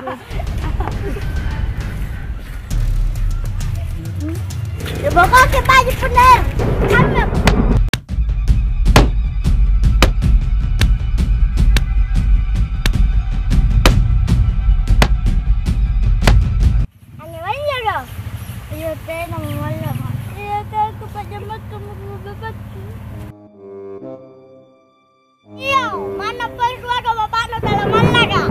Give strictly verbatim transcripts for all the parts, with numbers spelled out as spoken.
Coba kau ke baju bener. Kamu. Hanya banyak dong. Iya, teh, nama mana, Pak? Iya, teh, aku Pak Jamat, kamu mau bapakku. Iya, mana poi keluarga bapakno tala mallaka?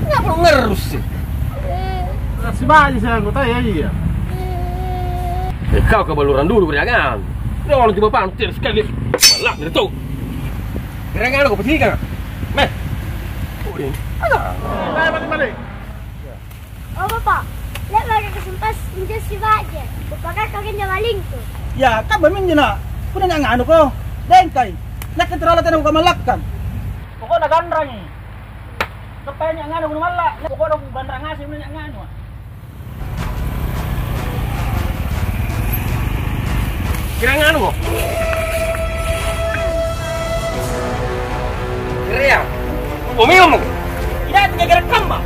Ngapa lu ngerus sih? Kasih baji saya anggota ya, iya. Eh, kau kebaluran dulu berangan. Udah, walau coba pantir sekali. Malah dari tuh. Berangan aku pasti kan. Meh. Oh, ini. Alah. Balik, balik, balik. Oh, Bapak, le'baka kasempang injo sibaji, kupakaka anjo malingku. Ya, kamma minjo, Na'. Punna nia' nganuko, dengkai. Nakke terala tena kukamallakkang. Pokokna ganrangi. Teppai nia' nganu, punna malla'. Pokokna kuganrang ngaseng punna nia' nganu. Kira nganuko? Kira ya? Bomimu? Tidak, tidak kira kamma.